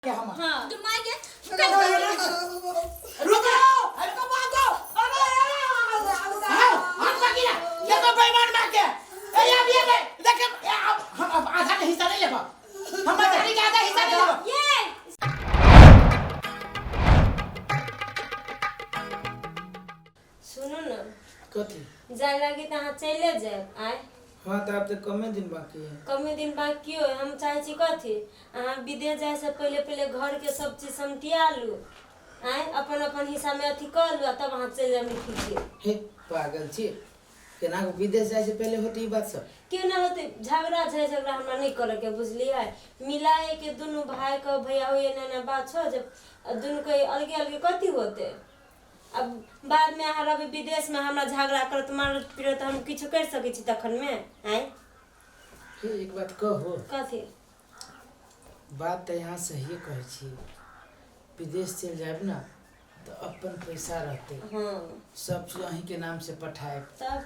के हम हाँ तू माय के रुको अरे को बात अरे हाँ हाथ बाकी ना ये तो बेईमान मार के ए ये अभी ये देख ये अब हम अब आधा के हिस्सा नहीं लेबो हम मदारी के आधा हिस्सा नहीं लेबो ये सुनू ने कथी जाय लागी तऽ अहाँ चलिए जायब आय हाँ तऽ आब तऽ कमे दिन बाकी है कमे दिन बाकी हो हम चाहै छी कथी अहाँ विदेश जाय से पहिले पहिले घरके सब चीज समटिया लू आय अपन अपन हिस्सामे अथी कऽ लू आ तब अहाँ चलि जायब निखिल हे पागल छी केना कऽ विदेश जाइ से पहिले होते ई बात सब केना होतै झगड़ा झै झगड़ा हमरा नहि करऽके बुझलियै मिलाए के दुनू भाइके भैया हो एना एना बात छौ जे दुनूके अलगे अलगे कथी होतै अब बादमे अहाँ रहबै विदेशमे हमरा झगड़ा करत मारत पीटत हम किछु करि सकै छी तखनमे आँय हे एक बात कहो कथी बात तऽ यहाँ सहिए कहै छी विदेश चलि जायब ने तऽ अपन पैसा रहतै हँ सब चीज अहीँके नामसँ पठायब तब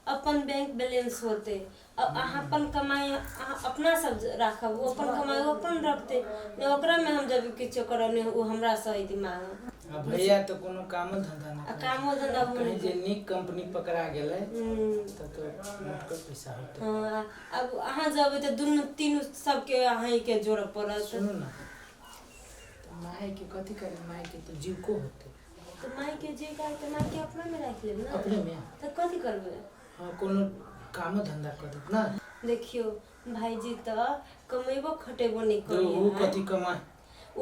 अपन बैंक बैलेंस होतै अब अहाँ अपन कमाई अहाँ अपना सब राखब ओ अपन कमाई ओ अपन रखतै नहि ओकरामे हम जब किछो करब नहि ओ हमरा सही दिमाग आ भैया तऽ कोनो कामो धंधा आ नहि कामो धंधा कहीं नहि जे नीक कंपनी पकड़ा गेलै हम्म, तब तऽ मोटकर पैसा होतै हँ आब अहाँ जेबै तऽ दुनू तीनू सबके अहीँके जोड़ऽ पड़त सुनू ने तऽ मायके कथी करै मायके तऽ जीवको होतै तऽ मायके जे काज तऽ मायके अपनामे राखि लेब ने अपनेमे तऽ कथी करबै हँ कोनो कामो धंधा कऽ देब ने देखियौ भाईजी तऽ कमेबो खटेबो नहि तो उ करी कथी कमाए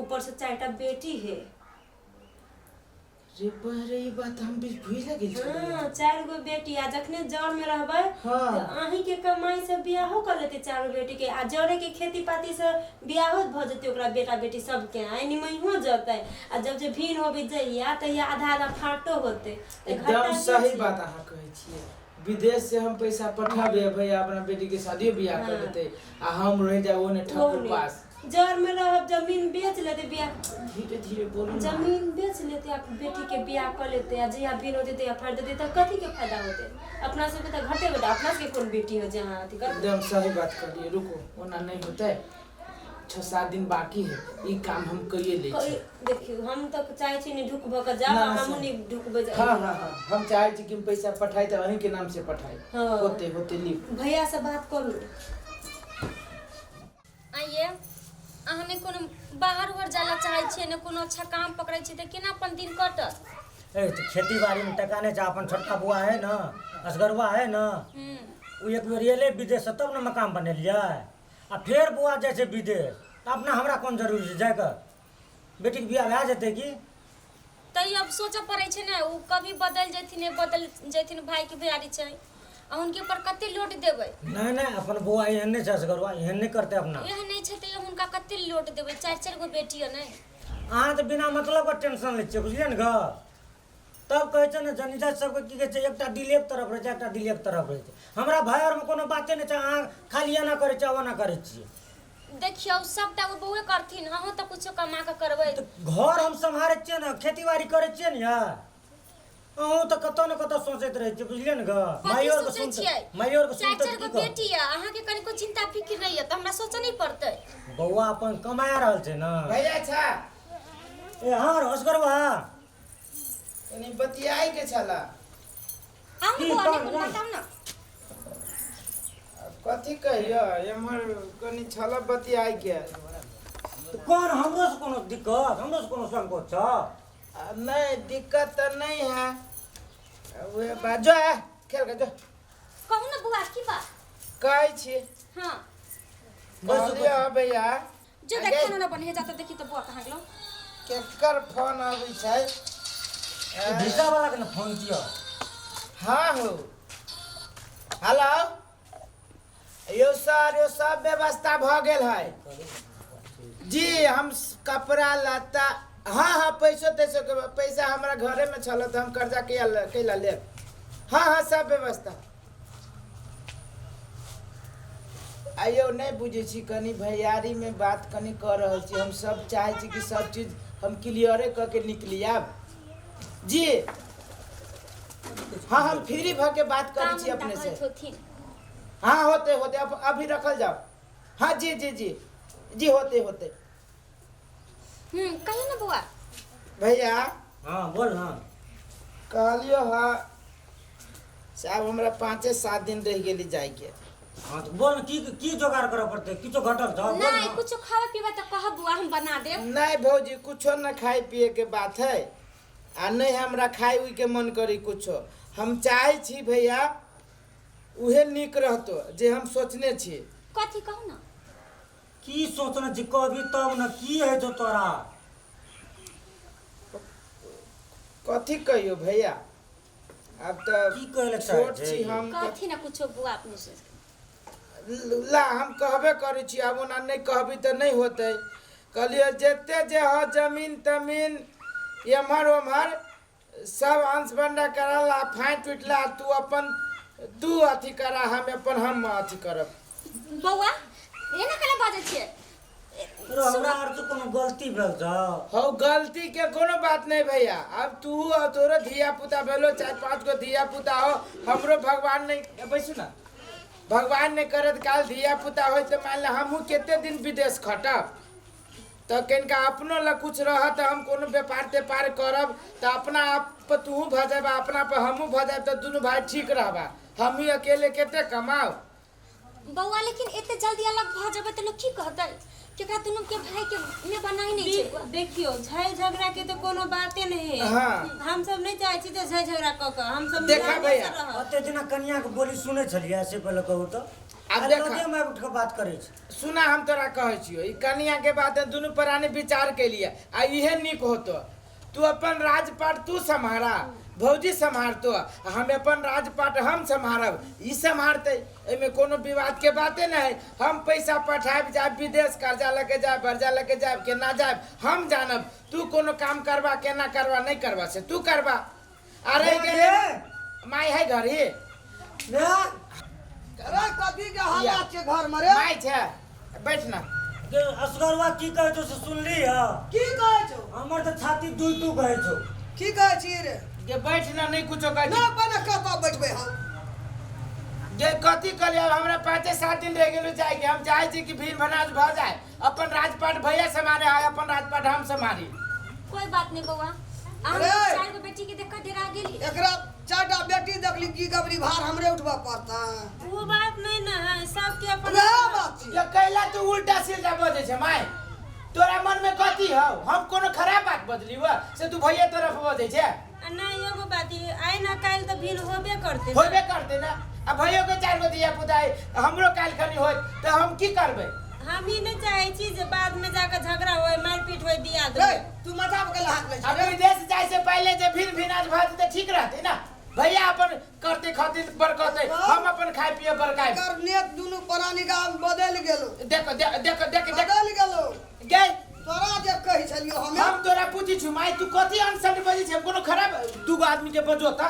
ऊपर से चारिटा बेटी है रे बहरे ई बात हम भी भूल गेल छलियै हाँ चारि गो बेटी आ जखने जर में रहबै हाँ। तऽ अहीं के कमाई से बियाहो कर लेते चारू बेटी के आ जरे के खेती पाती से बियाहो भऽ जेतै ओकरा बेटा बेटी सबके आ निमहियो जतै आ जब जे भीन होबे जइया तहिया आधा आधा फाटो होतै तऽ घाटा एकदम की सही छै? बात अहाँ कहै छियै विदेश से हम पैसा पठाबे भैया अपना बेटी के शादियो बियाह कर हाँ। देते आ हम रह जाए ओने ठाकुर ओने। पास जर में रहब जमीन बेच लेते बियाह धीरे धीरे बोलू ना। जमीन बेच लेते आ बेटी के बियाह कर लेते आ जहिया बिन होते तहिया फाड़ देते तऽ कथी के फायदा होते अपना सबके तऽ घटे बेटा अपना सबके कोन बेटी हो जे अहाँ अथी करबै एकदम सही बात कहलिए रुको ओना नहीं होते 6-7 दिन बाकी है ई काम हम कइए ले छी देखियौ हम तऽ चाहै छी नहि ढुक भऽ कऽ जाउ ना, हमहूँ सही। नहि ढुकबै हाँ हाँ हाँ हम चाहे छी कि हम पैसा पठाई तऽ अहीं के नाम से पठाई हाँ। होते होते ली भैया से बात करू आइए अहाँ नहि कोनो बाहर उहर जाय लए चाहै छियै नहि कोनो अच्छा काम पकड़ै छियै तऽ केना अपन दिन कटत ए तऽ खेती बाड़ीमे टका नहि छै अपन छोटका बौआ है ने असगरुआ है ने ओ एक बेर एलै विदेशसँ तब ने मकान बनेलियै आ फेर बौआ जाइ छै विदेश तऽ अपना हमरा कोन जरूरी छै जाइके बेटीके बियाह भए जेतै की तैयो अब सोचऽ पड़ै छै ने ओ कभी बदलि जयथिन नहि बदलि जयथिन भाइके भैयारी छै आ हुनके पर कते लोड देबै नहि नहि अपन बौआ एहन नहि छै असगरुआ एहन नहि करतै अपना एहन नहि छै तैयो हुनका कते लोड देबै चारि चारि गो बेटी यऽ ने अहाँ तऽ बिना मतलबके टेंशन लै छियै बुझलियै ने गऽ तब कहै छै ने जनीजात सबके की कहै छै एकटा दिल एक तरफ रहै छै एकटा दिल एक तरफ रहै छै हमरा भाय आरमे कोनो बाते नहि छै अहाँ खाली एना करै छियै ओना करै छियै देखियौ सबटा ओ बौए करथिन अहूँ तऽ कुछो कमा कऽ करबै तऽ घर हम सम्हारै छियै ने खेती बाड़ी करै छियै ने यार अहूँ तऽ कतऽ ने कतऽ सोचैत रहै छियै बुझलियै ने गऽ कथी माइयो आरके सोचै सुनते छियै माइयो आरके चारि सुनते चारि की गो कहब बेटी यऽ अहाँके कनिको चिंता फिकिर नहि यऽ तऽ हमरा सोचऽ नहि पड़तै बौआ अपन कमाए रहल छै ने भैया अच्छा ए हँ असगरवा कनी बतियाइ के छला आउ ने की बौआ कौन, नहि कौन? बताउ ने आब कथी कहियो एम्हर कनी छला बतियाइ के तऽ कोन हमरो से कोनो दिक्कत हमरो से कोनो संकोच छ आ, नहीं दिक्कत तऽ नहीं है उहे बात जो है खेल के जो कहू ने बौआ की बात कहै छी हाँ कहलियै भैया जो आगे। देख खाना ना बने जाता देखी तो बुआ कहाँ गेलो केकर फोन अबै छै भिसा वाला के ने फोन किया हाँ हो हेलो यौ सर यौ सब व्यवस्था भऽ गेल है जी हम कपड़ा लत्ता हाँ हाँ पैसो तैसो के पैसा हमरा घरे में छल तऽ हम कर्जा कैला कैला लेब हाँ हाँ सब व्यवस्था आइयो नहि बुझै छी कनि भैयारीमे बात कनि कऽ रहल छी हम सब चाहै छी कि सब चीज हम क्लियरे कऽ के निकली आब जी हाँ हम फ्री भऽ के बात करै काम छी धंधा अपने से करैत होथिन हाँ होते होते अब अभी रखल जाओ हाँ जी जी जी जी होते होते कहियो ने बौआ। भैया। हाँ बोल ना। कहलियो हा साहब, हमरा 5-7 दिन रह गेली जाइके। हाँ तो बोल की की जोगाड़ करऽ पड़तै? किछो घटल छौ? बोल नहीं ना। कुछो खावे पीवे तो कह बुआ, हम बना देब। नहीं भौजी, कुछो न खाए पिए के बात है आ नहीं हमरा खाए उई के मन करी कुछो। हम चाहे छी भैया उहे नीक रहतो जे हम सोचने छी। कथी कहू ना? की सोचने छी कहबी तब न, की है छौ तोरा? कथी कहियो भैया, अब तो की कहै लए चाहै छोट छी छै? हम। कथी ना कुछो बुआ अपने से। ला हम कहबे करै छी, आब ओना नहीं कहबी तऽ नहीं होतै। कहलियै जते जे हो जमीन तमीन एम्हर ओम्हर सब अंश बंडा करल आ फाँटि टूटला, तू अपन तू अथी करा, हम अपन हम अथी करब। बौआ एना केना बाजै छियै? रो हमरा आर से कोनो गलती भेल छौ? हौ गलती के कोनो बात नहीं भैया, अब तू और तोरो धिया पुता भेलो, 4-5 गो धिया पुता हो, हमरो भगवान नहीं बैसू ना, भगवान ने करत काल धिया पुता हो तो मान ला हमहूँ कते दिन विदेश खटब, तो कनिका अपनो लग कुछ रहत तऽ हम कोनो व्यापार त्योपार करब तऽ अपना आप पर तूहू भऽ जायब, अपना पर हमहूँ भऽ जायब, तऽ दुनू भाई ठीक रहबा। हमही अकेले कते कमाओ। बौआ लेकिन एते जल्दी अलग भऽ जेबै तऽ लोक की कहतै? केकरा दुनू के भाई के में बनाई नहीं छै बौआ। देखियो झय झगड़ा के तो कोनो बाते नहीं है। हाँ। हम सब नहीं चाहे छी जे झय झगड़ा क के हम सब देखा मिलान भैया। से रहब। ओते दिना कनिया के बोली सुनै छलियै से पहिले कहू तऽ। आब अरे देखा। लगे में उठ के बात करै छै। सुना हम तोरा कहै छियो, ई कनिया के बात दुनू प्राणी विचार के लिए आ इहे नीक होतो। तू अपन राजपाट तू सम्हारा, भौजी सम्हारतो, हम अपन राजपाट हम सम्हारब, ई सम्हारतै, एहिमे कोनो विवाद के बाते नहीं है। हम पैसा पठायब जायब विदेश, कर्जा लके जायब, बर्जा लके जायब, केना जायब हम जानब। तू कोनो काम करबा केना करबा नहीं करबा से तू करबा। अरे गे। माई है घर ही। ने अरे कथी के हालात छै घर में रे? माई छै बैठ ना। गे असगरवा की कहै छौ से सुनली ह? की कहै छौ? हमर तऽ छाती दुइ तू कहै छौ। की कहै छी रे? गे बैठ ना, नहीं कुछो कहै छी। ना पहिले कतऽ बैठबै हम? गे कथी कहलियै, अब हमरा 5-7 दिन रह गेलो जाइके, हम चाहै छी कि भीड़ भनाज भऽ जाए, अपन राजपाट भैया सम्हारे है, अपन राजपाट हम सम्हारी। कोई बात नहीं बौआ, अहाँ अरे! 4 गो बेटी के देख के डेरा गेली। एकरा 4टा बेटी देखली की गबरी भार हमरे उठबऽ पड़तै। वो बात नहीं ना है, सबके अपन वएह बात छै। ये कैला तू उल्टा सीधा बजै छै माय, तोरा मन में कथी हौ? हम कोनो खराब बात बजली हुआ से तू भैया तरफ बजै छै? आ नहीं एगो बात ई आइ ना काल्हि तऽ भीड़ होबे करतै। होबे करतै ना, आ भैयो के 4 गो धिया पुता है, हमरो काल्हि खनी होत तऽ हम की करबै? हम ही नहीं चाहे छी जे बाद में जाके झगड़ा होय, मारपीट होय, दिया रे दे। तू माथा पर कैला हाथ लै अब छै? विदेश जाय से पहले जे भीड़ भिनाज भऽ जेतै ठीक रहतै ना, भैया अपन करते खातिर बरकतै, हम अपन खाय पिए बरकाय। एकर नेत दुनू प्राणी के आब बदलि गेलो। देखो देख देख देख देख बदलि गेलो। गे तोरा जे कहै छलियो हमे। हम तोरा पूछै छी माय, तू कथी अनसंट बजै छी? हम कोनो खराब दूगो आदमी के बजो त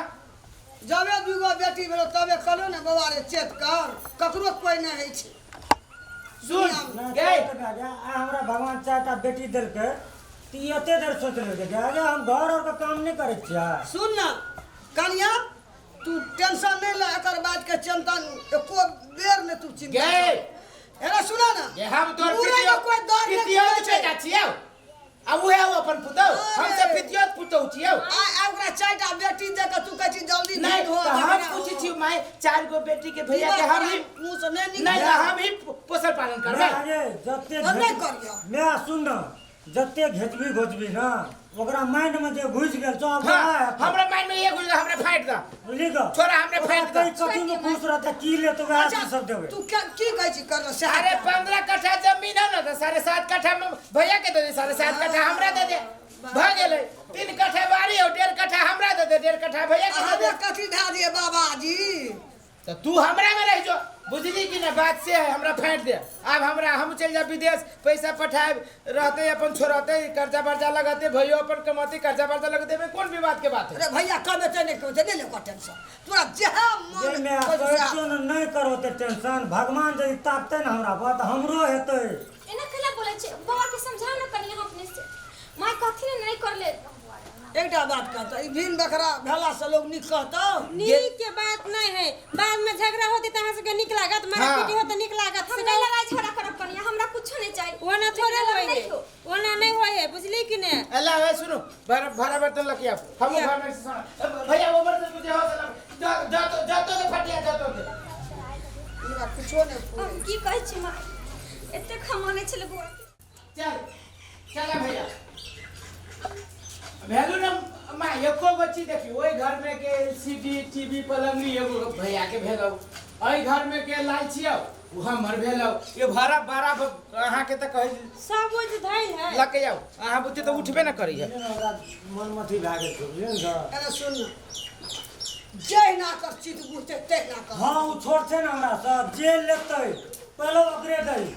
जबे दूगो बेटी भेलो तबे कहलो ने बौआ रे चेत कर, ककरो कोई नहि होइ छै। सुन ना, गे आ हमरा भगवान 4टा बेटी देलकै तऽ ई एते देर सोच लेलकै जे अरे हम घर और के काम नहि करै छियै। सुन ना कनिया, तू टेंशन नहीं ले, एकर बात के चिंतन एको बेर नहीं तू चिंता गे कर। एरा सुना ना गे हम तोर मुरै के कोई डर नहीं पितियौत छै। बेटा छियौ, आ उहे हो अपन पुतौ, हम सब पितियौत पुतौ छियौ। आ आ ओकरा 4टा बेटी दे के तू कहै छी जल्दी नहीं भीड़ हो, तऽ हम झगड़ा हो। पूछै छियौ माय, 4 गो बेटी के भैया के हम ही मुँह से नहीं निकले। नहीं तऽ हम ही पोषण पालन करबै। अरे जते हम नहीं करियौ। मैं सुन ना, जते घेचबी घोचबी ना ओकरा माइंड में जे घुसि गेल छौ, आब हाँ, वएह हेतौ। हमरा माइंड में ये घुसि गेल, हमरा फाटि दऽ। बुझली गऽ? छोरा हमरा फाटि दऽ। ओकरा कथी में खुश रहतै, की लेतै, वएह अच्छा, चीज सब देबै। तू की कहै छी करलो से? अरे 15 कट्ठा जमीन है ना, तऽ 7.5 कट्ठा में भैया के दे दे, 7.5 कट्ठा हमरा दे दे, भऽ गेलै। 3 कट्ठा बाड़ी हो, 1.5 कट्ठा हमरा दे दे, 1.5 कट्ठा भैया के दे दे। हमे कथी धए दिए बाबाजी? तऽ तू हमरा में रह जो, बुझली कि ना? बात से है, हमरा फाटि दे। आब हमरा हम चलि जाब विदेश, पैसा पठायब, रहतै अपन छोड़तै, कर्जा बर्जा लगतै, भैयो अपन कमतै, कर्जा बर्जा लगतै, एहिमे कोन विवाद के बात है? अरे भैया कमेतै नहि कमेतै नहि लेको टेंशन, तोरा जेहे मन जे मैं कहै छौ सएह। कहै ने नहीं करो ते टेंशन, भगवान यदि ताकतै ने हमरा पर तऽ हमरो हेतै। एना केना बोलै छै बौआ के समझाउ ना कनि अहाँ अपने से। माय कहथिन ने नहीं करले। एकटा बात कहतौ, ई भिन बकरा भेला से लोग नीक कहतौ? नीक के बात नहीं है, बाद में झगड़ा होते तऽ अहाँ सबके नीक लागत, मारपीट होते नीक लागत। हम नहीं लड़ाई झगड़ा करब कनिया, हमरा कुछो नहीं चाहिए। ओना थोड़े लेकिन होय नहीं है, हो। ओना नहीं होय है, बुझली? ने अल्लाह है सुनो भरा भरा बर्तन लके आओ हम घर में से सुना भैया वो बर्तन मुझे हो जा जा तो जा तो फटिया जा तो हमरा कुछो नहि फूरे हम की कहै छी माय एते खमाने छलै बौआ चल चला भैया भेलू ना माँ एको बच्ची देखी ओहि घर में के एलसीडी टीवी पलंग एगो भैया के भेलौ एहि घर में के लाल छियौ उ हमर भेलौ ये भरा बड़ा अहाँ के तऽ कहै सब ओज धैल है लके जाओ अहाँ बुते तऽ उठबे ना करी है हमरा मन मथी भए गेल छै बुझलियै ने सर? अरे सुन न जहिना कर चित बुझते तहिना कर हाँ ओ छोड़ते ने हमरा सब जेल लेतै पहले ओकरे दही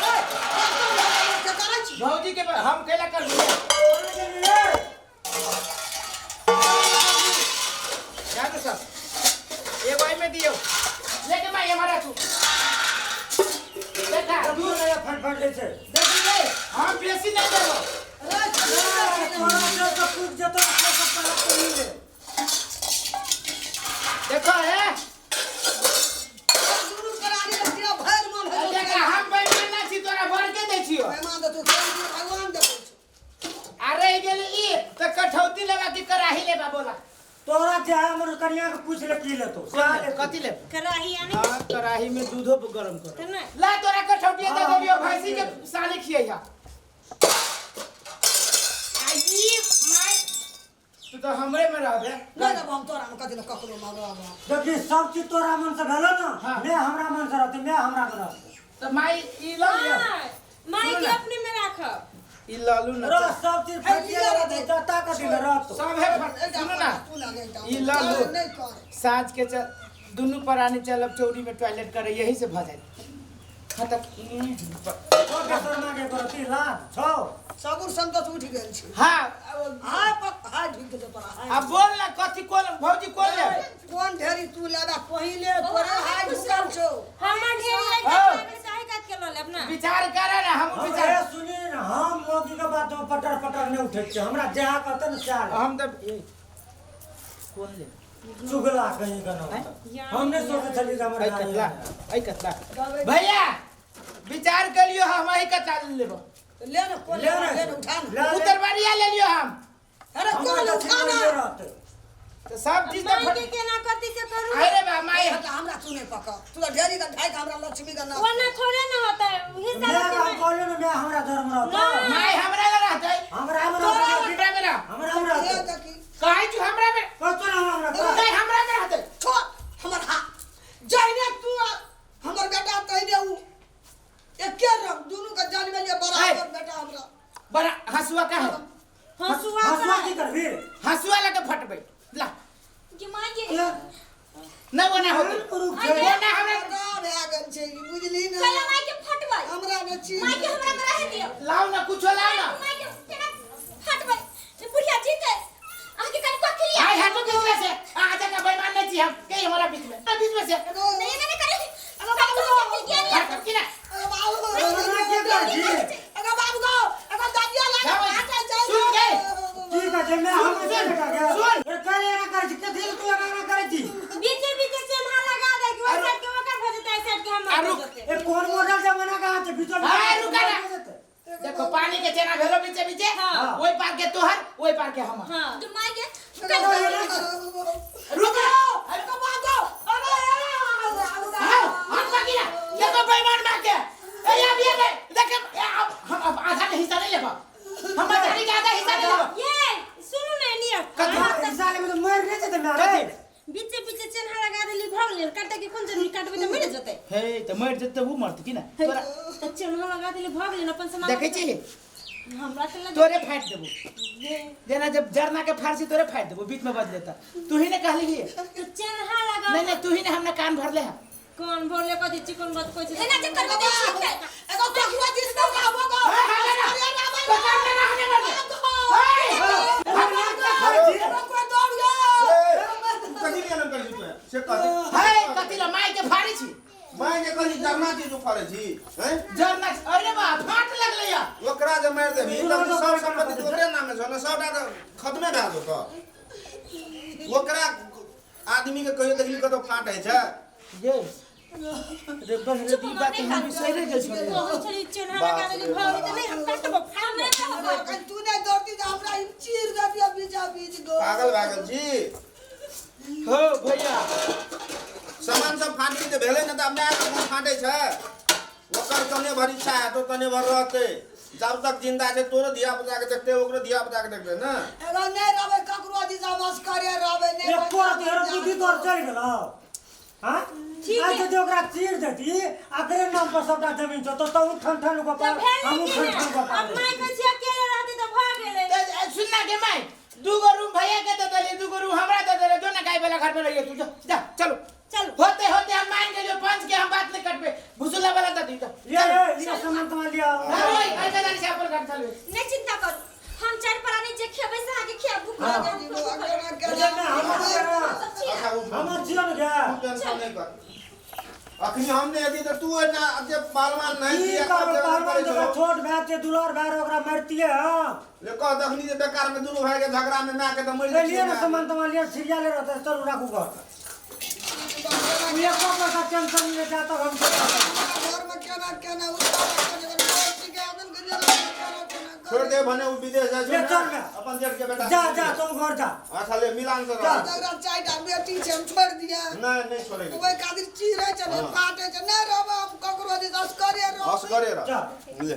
ए, बर्तन धोबै के करै छी भौजी के हम कैला कर जादू सब एगो एहिमे दियौ लेके माँ हमारा तू देखा तू नया फट फट लै छै देखी रे हम बेसी नहीं देबो रे, तोरा जे तऽ पूछ जेतौ से सब पहले तू ले देखो है दुनू प्राणी रखिया भरि मन होइ देखा हम बेईमान ना छी तोरा भर के दै छियो मेहमान तऽ तू खेल दियौ, भगवान देखै छै आ रहि गेल ई तऽ कठौती लेबा कि कराही लेबा बोला तोरा जे है हमर कनिया के पूछ ले की लेतौ कौन ले कथी लेब कराही आने हां कराही में दूधो गरम कर तऽ नहि ला तोरा कठौती दे देलियो भैंसी के साली खियैहा आ ई my तू तऽ हमरे में रहबे नहि रहब हम तोरा मे कथी लए ककरो मे रहब देखी सब चीज तोरा मन से भेलो ना हाँ। मैं हमरा मन से रहते मैं हमरा में रहते तऽ माई ई लऽ लिअ माय माय सुनू के ना। अपने में राखब ई लऽ लू ना रह सब चीज फटिया रहते जता कथी ले रहतो सब है सुनू ना तू ना नहि ई लऽ लू। नहि कर साँझ के चल दुनू प्राणी चलब चौरी में टॉयलेट करे यही से भऽ जाए हाँ तक ओके शर्मा के करती लाभ छौ सबुर संतोष उठि गेल छै हाँ हाय पक हाय ढुकि गेल तोरा हाय अब बोल ना कथी कोन भौजी कोन लेब कोन ढेरी तू लेबा पहिले तोरे हाय ढुकल छौ हमर ढेर लागि हाँ। चाहे काट के लऽ लेब ना विचार कर ना हम हम विचार ए सुनी ना हम मौगी के बात में पटर पटर नहीं उठे छियै हमरा जहाँ कहते ने सएह लेब। हम तऽ कोन लेब चुगला कहीं के ना हम नहीं सोचे छलियै जे हमर ऐ कतला ऐ कतला भैया विचार कर लियो हम ऐ कतला लेबो ले ने कोन ले ने ले ने उठा ने ले ले। उतरबरिया ले लियो हम अरे हमरा कोन तऽ उठा छिनरिये ने रहतै तो सब चीज माय तो के केना करती से करू अरे बा माई हटा, हमरा तू नहीं पकड़ तू तो ढेरी का ढाई का हमरा लक्ष्मी का नाम ओना थोड़े ना होता है हिसाब मैं से हम माय- कहलियै ने मैं हमरा धर्म रहतै ना। माई हमरा ले रहतै हमरा में तोरा रहतै हमरा में रह हमरा में ए रहतै देखी कहै छु हमरा में कहतो ना हमरा में रहतै नहीं हमरा में रहतै छोड़ हमर हाथ जहिने तू आ, हमर बेटा तहिने उ एके रंग दुनू के जन्म लिए बराबर बेटा हमरा बड़ा हंसुआ का है हंसुआ हंसुआ का की करबी हंसुआ लगे फटबै ला कि माय के ना वो ना होतै रुक वो ना हमरा बड़ा भए गेल छै ई, बुझली ने कल माय के फटबै हमरा ने छी माय के हमरा में रह दियौ लाओ ना कुछो लाओ ना माय के केना फटबै जे बुढ़िया जीते अहाँ के कनि कथी लिया आई हाथों बीच में से आ जा बेईमान नहीं छी हम के हमारा बीच में ना बीच में से नहीं नहीं करे अरे बाबू ज्ञान हट की ना अरे बाबू तोरा के कर छी अरे बाबू गो अरे दादिया लागे जाओ। हाथ जाय सुन के। की कहै छै मैं हम सुन, बेटा के सुन। अरे काहे एना करै छी कथी ले तू एना एना करै छी बीचे बीचे चेन्हा लगा दे कि ओइ साइड के ओकर भऽ जेतै एहि साइड के हमर आरु- भऽ जेतै ए कोन मॉडल जमाना का छै बीचो हाय, रुका ना। देखो पानी के चेना भेलो बीचे बीचे हाँ। ओई पार के तोहर ओई पार के हमर हाँ तो माय के रुक अरे बाबू अरे आओ हाथ बाकी ना देखो बेईमान मार के ए अब ये ले देख ए, अब हम अब आधा के हिस्सा नहीं लेबो हम मदारी के आधा हिस्सा नहीं लेबो ये सुनू ने नियर कथी? हिस्सा लेबै तऽ मरि नहि जेतै मारे कथी? बीचे बीचे चेन्हा लगा देली भऽ गेल काटे के कोन जरूरी काटबै तऽ मरि जेतै हे त मर जेतै वो मरत की ना तोरा तऽ चेन्हा लगा देली भऽ गेल अपन सामान देखै छी हमरा तऽ लग तोरे फाटि देबो जेना जब जरना के फारसी तोरे फाटि देबो बीच में बदलेता तू ही ने कहली ही तऽ चेन्हा लगा नहीं नहीं तू ही ने हमने कान भरले है कौन बोले कथी चिकन बात कहै छै एना जे करबै तऽ जीतै एगो तकिया जिस पर बाबू गो हाय, हाय, हाय, अरे बाबू पकड़ ले ना हमने मर कोई दौड़ गयो कथी लिए ना करै छी तू से कह हाय कथी ला माई के फाड़ी छी माय जे कहली जरना चीज उफाड़ै छी हैं जरना अरे बा फाट लगलै या ओकरा जे मारि देबही तब तऽ सब सम्पत्ति तऽ ओकरे नामे छौ ने सबटा तऽ खतमे भए जेतौ ओकरा आदमी के कहियो देखली कतौ फाट होइ छै ये रे बहरे दी बात हम बिसरे गेल छलियै कहै छली चेन्हा लगा देली भऽ गेल तऽ नहि हम काटबो फाड़ हमरा भर इच्छा है तो तने भर रहते, जब तक जिंदा छै तोरो धिया पुता के देखते, ओकरो धिया पुता के देखते ना। एगो नहीं रहबे ककरो दिशा बस करे रहबे नहीं। एको रति हेरो बुद्धि तोर चलि गेलौ। हाँ? ठीक आइ है। यदि ओकरा चीर देती, अकरे नाम पर सबटा जमीन छौ, तो तहु ठन ठन तऽ गोपाल, भेलै हमहूँ कि ठन ने ठन गोपाल। अब माय कहै छै अकेले रहतै तऽ भऽ गेलै। तो सुनना के माय, दूगो रूम भैया के दे देली, दूगो रूम हमरा दे देले, जो ना गाय वाला घर में रहिए तू, जो जा चलो चलो। होते होते हम मान के जो पंच के हम बात नहीं कटबे, भुसुला वाला दे दी तो ये ये ये सामान तमान लिया। हां ओए ऐसे जाने से अपन घर चलबे। नहि चिंता करू, हम चारि प्राणी जे खेबै से अहाँके खियाब, भूख लागल। बुझल ने, हमर अच्छा उ हमर छियौ ने गे। तू टेंशन नहीं कर, अखनी हम नहीं हेती तऽ तू एना जे पहलवान नहीं की दिया करबै पहलवान जकरा छोट भाय छै, दुलार भाय रहै, ओकरा मारितियै हम। ले कह दखनी जे बेकार में दुनू भाई के झगड़ा में माय के तऽ मरि ले लिअ जेतै ने सामान तमान लिअ, छिड़िया ले रहतै, चलू राखू घर। उ एको पैसा टेंशन नहि जा तक हम घर में केना केना उतारा करे के आदम के जेना केना केना। छोड़ दे भने उ विदेश जाइ छै ले ने, चल बे। अपन जेठ के बेटा जा जा तुम घर जा। अच्छा ले मिलान से रह। झगड़ा चारिटा बेटी छै, हम छोड़ दिया? नहीं नहीं छोड़ेंगे। ओहि खातिर चीरै छै, फाटे छै, नहीं रहबै हम ककरो दिस, असगरे रहबै। असगरे रह। जा। ले।